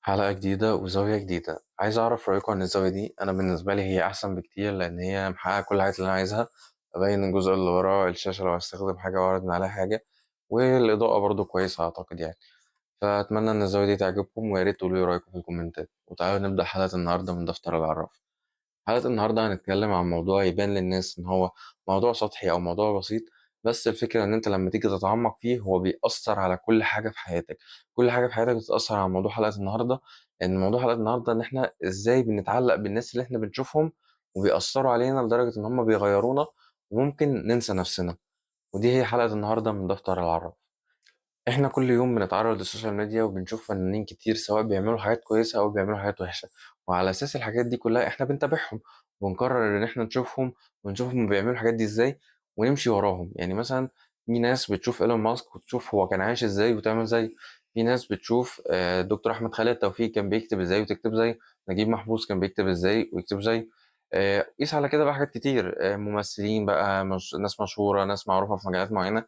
حلقة جديدة وزاوية جديدة. عايز أعرف رأيكم عن الزاوية دي. أنا بالنسبة لي هي أحسن بكتير، لأن هي محققة كل الحاجات اللي أنا عايزها. أبين الجزء اللي وراه الشاشة لو هستخدم حاجة وأعرض من عليها حاجة، والإضاءة برضو كويسة أعتقد يعني. فأتمنى إن الزاوية دي تعجبكم، ويا ريت تقولوا لي رأيكم في الكومنتات. وتعالوا نبدأ حلقة النهاردة من دفتر العراف. حلقة النهاردة هنتكلم عن موضوع يبان للناس إن هو موضوع سطحي أو موضوع بسيط، بس الفكرة إن أنت لما تيجي تتعمق فيه هو بيأثر على كل حاجة في حياتك. كل حاجة في حياتك بتتأثر على موضوع حلقة النهاردة، لأن موضوع حلقة النهاردة إن إحنا إزاي بنتعلق بالناس اللي إحنا بنشوفهم وبيأثروا علينا لدرجة إن هم بيغيرونا وممكن ننسى نفسنا. ودي هي حلقة النهاردة من دفتر العراف. إحنا كل يوم بنتعرض لل social media وبنشوف فنانين كتير، سواء بيعملوا حاجات كويسة أو بيعملوا حاجات وحشة، وعلى أساس الحاجات دي كلها إحنا بنتابعهم ونقرر إن إحنا نشوفهم ونشوفهم بيعملوا الحاجات دي إزاي ونمشي وراهم. يعني مثلا في ناس بتشوف إيلون ماسك وتشوف هو كان عايش إزاي وتعمل زيه، في ناس بتشوف دكتور أحمد خالد توفيق كان بيكتب إزاي وتكتب زيه، نجيب محفوظ كان بيكتب إزاي ويكتب زيه. قيس على كده بقى حاجات كتير، ممثلين بقى، ناس مشهورة، ناس معروفة في مجالات معينة،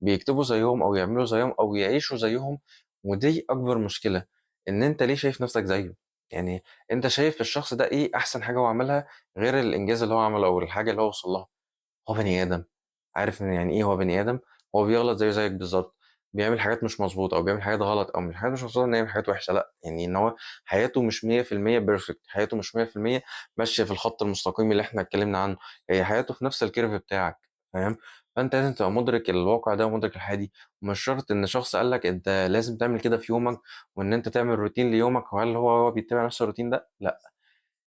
بيكتبوا زيهم أو يعملوا زيهم أو يعيشوا زيهم. ودي أكبر مشكلة، إن أنت ليه شايف نفسك زيه؟ يعني أنت شايف الشخص ده إيه أحسن حاجة هو عملها غير الإنجاز اللي هو عمله أو الحاجة اللي هو وصل لها؟ هو بني آدم، عارف إن يعني إيه هو بني آدم؟ هو بيغلط زيه زيك بالظبط، بيعمل حاجات مش مظبوطة أو بيعمل حاجات غلط، أو مش حاجات مش مظبوطة إن هي حاجات وحشة، لأ، يعني إن هو حياته مش مية في المية perfect، حياته مش مية في المية ماشية في الخط المستقيم اللي إحنا اتكلمنا عنه، هي حياته في نفس ال curve بتاعك، فاهم؟ فأنت لازم تبقى مدرك الواقع ده ومدرك الحياة دي. ومش شرط إن شخص قال لك أنت لازم تعمل كده في يومك وإن أنت تعمل روتين ليومك، وهل هو بيتبع نفس الروتين ده؟ لأ،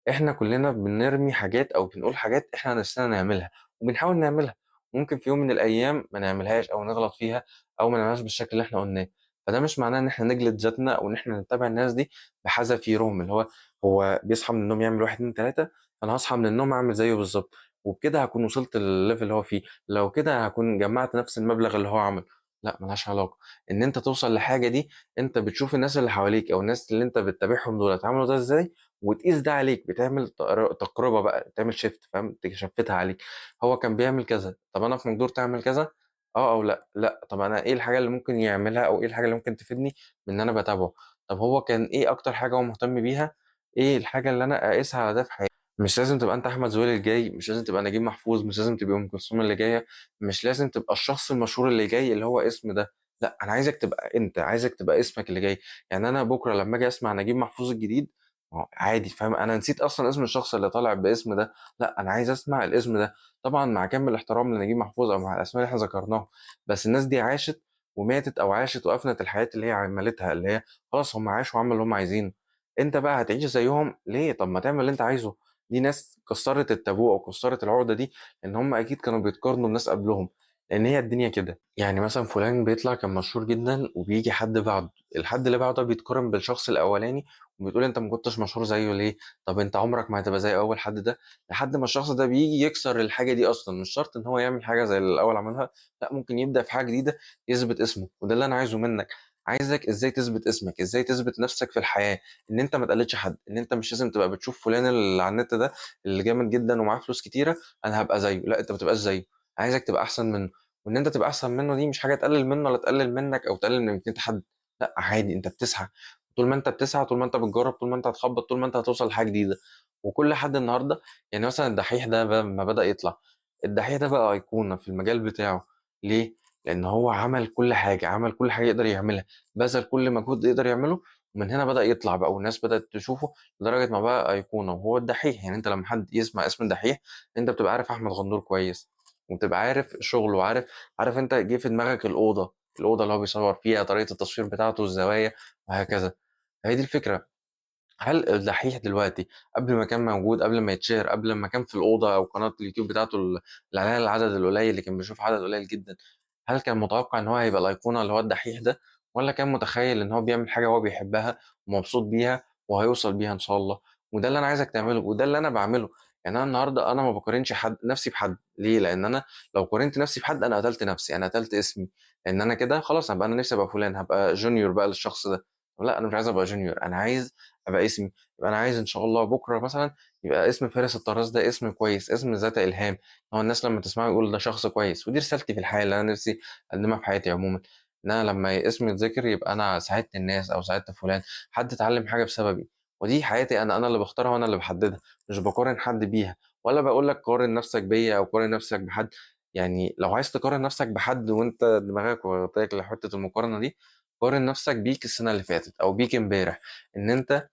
إحنا كلنا بنرمي حاجات أو بنقول حاجات إحنا نفسنا نعملها وبنحاول نعملها، ممكن في يوم من الأيام ما نعملهاش أو نغلط فيها أو ما نعملهاش بالشكل اللي إحنا قلناه. فده مش معناه إن إحنا نجلد ذاتنا أو إن إحنا نتبع الناس دي بحذافيرهم، اللي هو بيصحى من النوم يعمل 1 2 3، فأنا هصحى من النوم أعمل زيه بالظبط، وبكده هكون وصلت للل level اللي هو فيه، لو كده هكون جمعت نفس المبلغ اللي هو عمله. لا، ملهاش علاقة. إن أنت توصل لحاجة دي أنت بتشوف الناس اللي حواليك أو الناس اللي أنت بتتابعهم دول اتعملوا ده إزاي وتقيس ده عليك، بتعمل تقربة بقى، تعمل shift، فاهم؟ تشفتها عليك. هو كان بيعمل كذا، طب أنا في مقدور تعمل كذا؟ أو لا؟ لا، طب أنا إيه الحاجة اللي ممكن يعملها أو إيه الحاجة اللي ممكن تفيدني من إن أنا بتابعه؟ طب هو كان إيه أكتر حاجة هو مهتم بيها؟ إيه الحاجة اللي أنا أقيسها على ده في حياتي؟ مش لازم تبقى أنت أحمد زويل الجاي، مش لازم تبقى نجيب محفوظ، مش لازم تبقى أم كلثوم اللي جاية، مش لازم تبقى الشخص المشهور اللي جاي اللي هو اسم ده، لا، أنا عايزك تبقى أنت، عايزك تبقى اسمك اللي جاي. يعني أنا بكرة لما أجي أسمع نجيب محفوظ الجديد عادي، فاهم؟ أنا نسيت أصلاً اسم الشخص اللي طالع باسم ده، لا، أنا عايز أسمع الاسم ده. طبعاً مع كامل الاحترام لنجيب محفوظ أو مع الأسماء اللي إحنا ذكرناها، بس الناس دي عاشت وماتت أو عاشت وأفنت الحياة اللي هي عملتها، اللي هي خلاص هم عاشوا وعملوا اللي هم عايزينه. أنت بقى هتعيش زيهم ليه؟ طب ما تعمل اللي أنت عايزه. دي ناس كسرت التابو أو كسرت العقدة دي، إن هم أكيد كانوا بيتقارنوا بناس قبلهم، لأن هي الدنيا كده. يعني مثلاً فلان بيطلع كان مشهور جداً وبيجي حد بعده، الحد اللي بعده بيتقارن بالشخص الأولاني وبتقول أنت ما كنتش مشهور زيه ليه؟ طب أنت عمرك ما هتبقى زي أول حد ده، لحد ما الشخص ده بيجي يكسر الحاجة دي أصلاً. مش شرط إن هو يعمل حاجة زي اللي الأول عملها، لا، ممكن يبدأ في حاجة جديدة يثبت اسمه. وده اللي أنا عايزه منك، عايزك إزاي تثبت اسمك، إزاي تثبت نفسك في الحياة، إن أنت ما تقلدش حد، إن أنت مش لازم تبقى بتشوف فلان اللي على النت ده اللي جامد جداً ومعاه فلوس كتيرة أنا هبقى زيه، لا، أنت ما تبقاش زيه، عايزك تبقى أحسن منه. وإن أنت تبقى أحسن منه دي مش حاجة تقلل منه ولا تقلل منك أو تقلل من إمكانيات حد، لا، عادي، أنت بتسعى. طول ما أنت بتسعى، طول ما أنت بتجرب، طول ما أنت هتخبط، طول ما أنت هتوصل لحاجة جديدة. وكل حد النهاردة، يعني مثلاً الدحيح ده ما بدأ يطلع، الدحيح ده بقى أيقونة في المجال بتاعه. ليه؟ لأن هو عمل كل حاجة، عمل كل حاجة يقدر يعملها، بذل كل مجهود يقدر يعمله، ومن هنا بدأ يطلع بقى والناس بدأت تشوفه لدرجة ما بقى أيقونة وهو الدحيح. يعني أنت لما حد يسمع اسم الدحيح أنت بتبقى عارف أحمد غندور كويس، وبتبقى عارف شغله، وعارف، عارف أنت جه في دماغك الأوضة اللي هو بيصور فيها، طريقة التصوير بتاعته، الزوايا، وهكذا. هي دي الفكرة. هل الدحيح دلوقتي قبل ما كان موجود، قبل ما يتشهر، قبل ما كان في الأوضة أو قناة اليوتيوب بتاعته اللي عليها العدد القليل اللي كان بيشوف عدد قليل جدا، هل كان متوقع إن هو هيبقى الأيقونة اللي هو الدحيح ده، ولا كان متخيل إن هو بيعمل حاجة هو بيحبها ومبسوط بيها وهيوصل بيها إن شاء الله؟ وده اللي أنا عايزك تعمله، وده اللي أنا بعمله. يعني أنا النهاردة أنا ما بقارنش نفسي بحد. ليه؟ لأن أنا لو قارنت نفسي بحد أنا قتلت نفسي، أنا قتلت اسمي، لأن أنا كده خلاص هبقى أنا نفسي أبقى فلان، هبقى junior بقى للشخص ده. لا، أنا مش عايز أبقى junior، أنا عايز أبقى اسمي. يبقى أنا عايز إن شاء الله بكرة مثلاً يبقى اسم فارس الطراز ده اسم كويس، اسم ذات إلهام، هو الناس لما تسمعه يقول ده شخص كويس. ودي رسالتي في الحياة اللي أنا نفسي أقدمها في حياتي عموماً. إن أنا لمّا اسمي يتذكر يبقى أنا ساعدت الناس أو ساعدت فلان، حد اتعلم حاجة بسببي، ودي حياتي أنا، أنا اللي باختارها وأنا اللي باحددها، مش باقارن حد بيها، ولا باقول لك قارن نفسك بيّا أو قارن نفسك بحد. يعني لو عايز تقارن نفسك بحد وأنت دماغك واخداك لحتة المقارنة دي، قارن نفسك بيك السنة اللي فاتت أو بيك امبارح، إن أنت إيه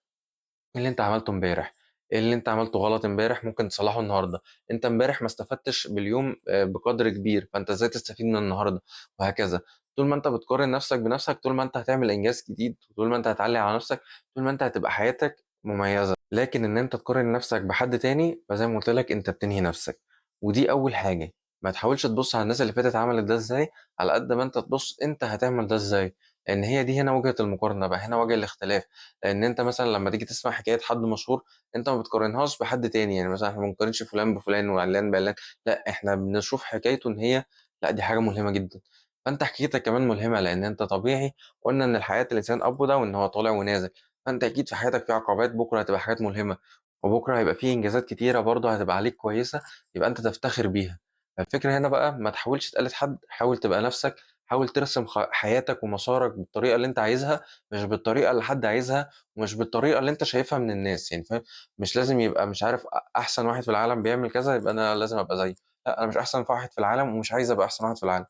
اللي أنت عملته امبارح، إيه اللي أنت عملته غلط امبارح ممكن تصلحه النهارده، أنت امبارح ما استفدتش باليوم بقدر كبير، فأنت إزاي تستفيد من النهارده، وهكذا. طول ما أنت بتقارن نفسك بنفسك، طول ما أنت هتعمل إنجاز جديد، وطول ما أنت هتعلي على نفسك، طول ما أنت هتبقى حياتك مميزة. لكن إن أنت تقارن نفسك بحد تاني، فزي ما قلت لك أنت بتنهي نفسك. ودي أول حاجة، ما تحاولش تبص على الناس اللي فاتت عملت ده إزاي، على قد ما أنت تبص أنت هتعمل ده إزاي، لأن هي دي هنا وجهة المقارنة بقى، هنا وجه الاختلاف. لأن أنت مثلًا لمّا تيجي تسمع حكاية حد مشهور، أنت ما بتقارنهاش بحد تاني، يعني مثلًا إحنا ما بنقارنش فلان بفلان وعلان بعلان، لأ إحنا بنشوف حكايته إن هي لأ دي حاجة ملهمة جدًا. فأنت حكايتك كمان ملهمة، لأن أنت طبيعي قُلنا إن الحياة الإنسان up وdown، إن هو طالع ونازل، فأنت أكيد في حياتك في عقبات، بكرة هتبقى حاجات ملهمة، وبكرة هيبقى في إنجازات كتيرة برضه هتبقى عليك كويسة، يبقى أنت تفتخر بيها. فالفكرة هنا بقى ما تحاولش تقلد حد، حاول تبقى نفسك، حاول ترسم حياتك ومسارك بالطريقة اللي أنت عايزها، مش بالطريقة اللي حد عايزها، ومش بالطريقة اللي أنت شايفها من الناس، يعني فاهم؟ مش لازم يبقى مش عارف أحسن واحد في العالم بيعمل كذا يبقى أنا لازم أبقى زيه، لأ أنا مش أحسن واحد في العالم ومش عايز أبقى أحسن واحد في العالم،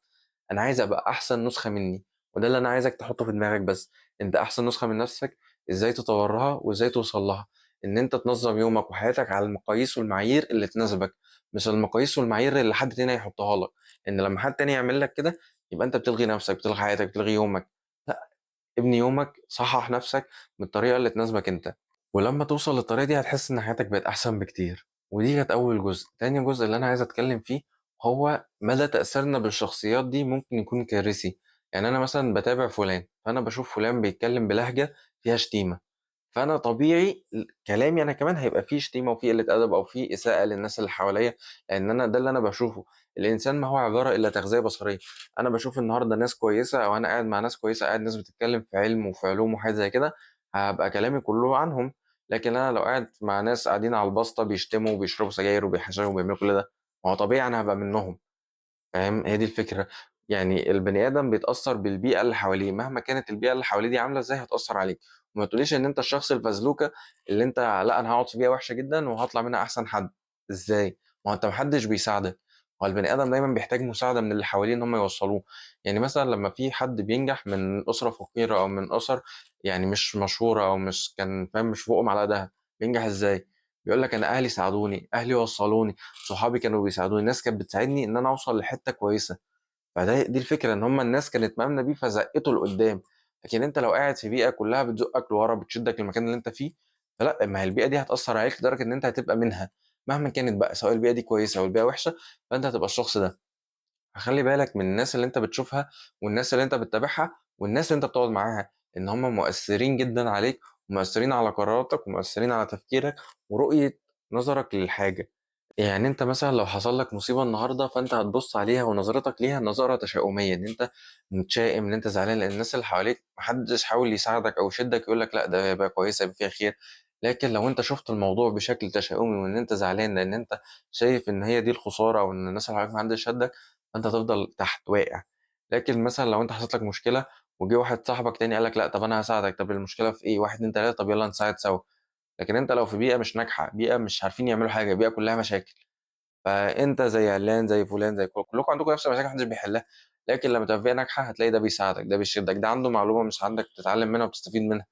أنا عايز أبقى أحسن نسخة مني، وده اللي أنا عايزك تحطه في دماغك بس، أنت أحسن نسخة من نفسك، إزاي تطورها وإزاي توصل لها، إن أنت تنظم يومك وحياتك على المقاييس والمعايير اللي تناسبك، مش المقاييس والمعايير اللي حد تاني هيحطها لك، إن لما حد تاني يعمل لك كده يبقى أنت بتلغي نفسك، بتلغي حياتك، بتلغي يومك. لأ، ابني يومك، صحح نفسك بالطريقة اللي تناسبك أنت، ولما توصل للطريقة دي هتحس إن حياتك بقت أحسن بكتير. ودي كانت أول جزء. تاني جزء اللي أنا عايز أتكلم فيه هو مدى تأثيرنا بالشخصيات دي ممكن يكون كارثي. يعني أنا مثلا بتابع فلان، فأنا بشوف فلان بيتكلم بلهجة فيها شتيمة، فأنا طبيعي كلامي أنا كمان هيبقى فيه شتيمة وفيه قلة أدب أو فيه إساءة للناس اللي حواليا، لأن أنا ده اللي أنا بشوفه. الإنسان ما هو عبارة إلا تغذية بصرية. أنا بشوف النهاردة ناس كويسة، أو أنا قاعد مع ناس كويسة، قاعد ناس بتتكلم في علم وفي علوم وحاجات زي كده، هبقى كلامي كله عنهم. لكن أنا لو قاعد مع ناس قاعدين على البسطة بيشتموا وبيشربوا سجاير وبيحششوا وبيعملوا كل ده، ما هو طبيعي أنا هبقى منهم، فاهم؟ هي دي الفكرة. يعني البني آدم بيتأثر بالبيئة اللي حواليه، مهما كانت البيئة اللي حواليه دي عاملة إزاي هتأثر عليك. وما تقوليش إن أنت الشخص الفزلوكة اللي أنت لا أنا هقعد في بيئة وحشة جدا وهطلع منها أحسن حد. إزاي؟ ما هو أنت محدش بيساعدك. هو البني آدم دايما بيحتاج مساعدة من اللي حواليه إن هم يوصلوه. يعني مثلا لما في حد بينجح من أسرة فقيرة أو من أسر يعني مش مشهورة أو مش كان فاهم مش فوقهم على دهب، بينجح إزاي؟ بيقول لك أنا أهلي ساعدوني، أهلي وصلوني، صحابي كانوا بيساعدوني، الناس كانت بتساعدني إن أنا أوصل لحتة كويسة. فده دي الفكرة، إن هم الناس كانت مآمنة بيه فزقته لقدام. لكن أنت لو قاعد في بيئة كلها بتزقك لورا، بتشدك للمكان اللي أنت فيه، فلا، ما هي البيئة دي هتأثر عليك لدرجة إن أنت هتبقى منها مهما كانت بقى، سواء البيئة دي كويسة أو البيئة وحشة، فأنت هتبقى الشخص ده. فخلي بالك من الناس اللي أنت بتشوفها والناس اللي أنت بتتابعها والناس اللي أنت بتقعد معاها، إن هم مؤثرين جدا عليك ومؤثرين على قراراتك ومؤثرين على تفكيرك ورؤية نظرك للحاجة. يعني أنت مثلا لو حصل لك مصيبة النهاردة، فأنت هتبص عليها ونظرتك ليها نظرة تشاؤمية، إن أنت متشائم، إن أنت زعلان، لأن الناس اللي حواليك محدش حاول يساعدك أو يشدك يقول لك لا ده هيبقى كويس، هيبقى فيها خير. لكن لو أنت شفت الموضوع بشكل تشاؤمي وإن أنت زعلان لأن أنت شايف إن هي دي الخسارة أو إن الناس اللي حواليك محدش شدك، فأنت هتفضل تحت واقع. لكن مثلا لو أنت حصلت لك مشكلة وجي واحد صاحبك تاني قال لك لا طب أنا هساعدك، طب المشكلة في إيه؟ 1 2 3، طب يلا نساعد سوا. لكن انت لو في بيئة مش ناجحة، بيئة مش عارفين يعملوا حاجة، بيئة كلها مشاكل، فانت زي علان زي فلان زي كلكم عندكم نفس المشاكل محدش بيحلها. لكن لما تبقى في بيئة ناجحة هتلاقي ده بيساعدك، ده بيشدك، ده عنده معلومة مش عندك تتعلم منها وتستفيد منها.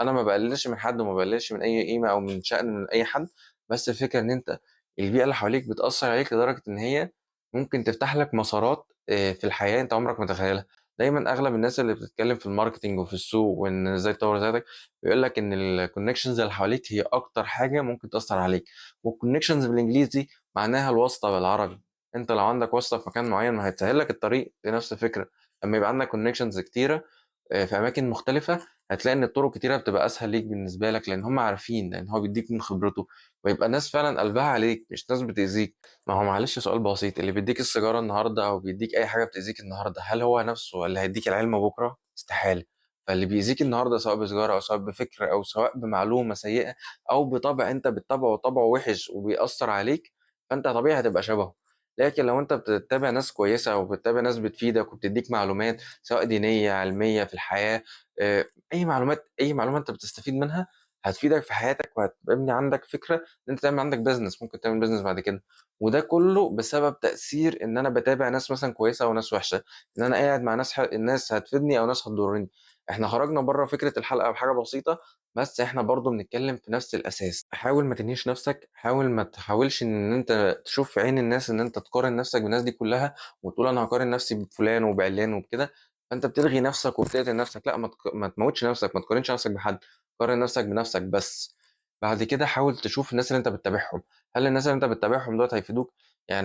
انا ما بقللش من حد وما بقللش من اي قيمة او من شأن من اي حد، بس الفكرة ان انت البيئة اللي حواليك بتأثر عليك لدرجة ان هي ممكن تفتح لك مسارات في الحياة انت عمرك ما تتخيلها. دايما اغلب الناس اللي بتتكلم في ال marketing وفي السوق وان ازاي تطور ذاتك بيقول لك ان ال connections اللي حواليك هي اكتر حاجة ممكن تاثر عليك. وال connections بالانجليزي معناها الواسطة بالعربي. انت لو عندك واسطه في مكان معين ما هتسهل لك الطريق. دي نفس الفكرة، لما يبقى عندك connections كتيرة في اماكن مختلفة هتلاقي ان الطرق كتيرة بتبقى اسهل ليك بالنسبة لك، لان هم عارفين، لان هو بيديك من خبرته، ويبقى ناس فعلا قلبها عليك مش ناس بتاذيك. ما هو معلش سؤال بسيط، اللي بيديك السيجارة النهارده او بيديك اي حاجة بتاذيك النهارده، هل هو نفسه اللي هيديك العلم بكره؟ استحالة. فاللي بيأذيك النهارده سواء بسجاره او سواء بفكر او سواء بمعلومة سيئه او بطبع انت بتتبعه طبعه وحش وبيأثر عليك، فانت طبيعي هتبقى شبهه. لكن لو أنت بتتابع ناس كويسة أو بتتابع ناس بتفيدك وبتديك معلومات سواء دينية، علمية، في الحياة، أي معلومات، أي معلومة أنت بتستفيد منها هتفيدك في حياتك، وهتبني عندك فكرة إن أنت تعمل عندك business، ممكن تعمل business بعد كده. وده كله بسبب تأثير إن أنا بتابع ناس مثلا كويسة وناس وحشة، إن أنا قاعد مع ناس الناس هتفيدني أو ناس هتضرني. إحنا خرجنا بره فكرة الحلقة بحاجة بسيطة، بس إحنا برضو بنتكلم في نفس الأساس. حاول ما تنهيش نفسك، حاول ما تحاولش إن أنت تشوف في عين الناس إن أنت تقارن نفسك بالناس دي كلها وتقول أنا هقارن نفسي بفلان وبعلان وبكده، فأنت بتلغي نفسك وبتقتل نفسك. لا، ما تموتش نفسك، ما تقارنش نفسك بحد، قارن نفسك بنفسك بس. بعد كده حاول تشوف الناس اللي انت بتتابعهم، هل الناس اللي انت بتتابعهم دلوقتي هيفيدوك؟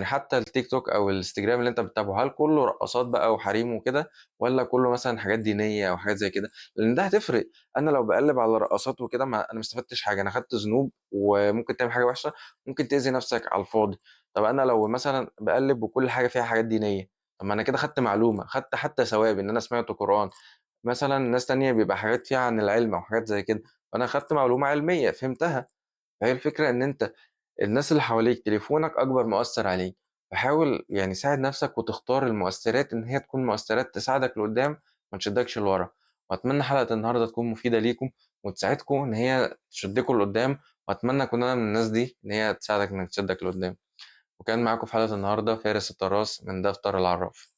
حتى التيك توك او الانستجرام اللي انت بتتابعه، هل كله رقصات بقى وحريم وكده، ولا كله مثلا حاجات دينية او حاجات زي كده؟ لان ده هتفرق. انا لو بقلب على رقصات وكده، ما انا ما استفدتش حاجة، انا خدت ذنوب وممكن تعمل حاجة وحشة، ممكن تاذي نفسك على الفاضي. طب انا لو مثلا بقلب وكل حاجة فيها حاجات دينية، طب ما انا كده خدت معلومة، خدت حتى ثواب ان انا سمعت قران. مثلا ناس تانية بيبقى حاجات فيها عن العلم او حاجات زي كده، فانا خدت معلومة علمية فهمتها. فهي الفكرة ان انت الناس اللي حواليك، تليفونك اكبر مؤثر عليك، فحاول ساعد نفسك وتختار المؤثرات ان هي تكون مؤثرات تساعدك لقدام ما تشدكش لورا. واتمنى حلقة النهاردة تكون مفيدة ليكم وتساعدكم ان هي تشدكم لقدام، واتمنى اكون انا من الناس دي ان هي تساعدك انك تشدك لقدام. وكان معاكم في حلقة النهاردة فارس الطراس من دفتر العراف.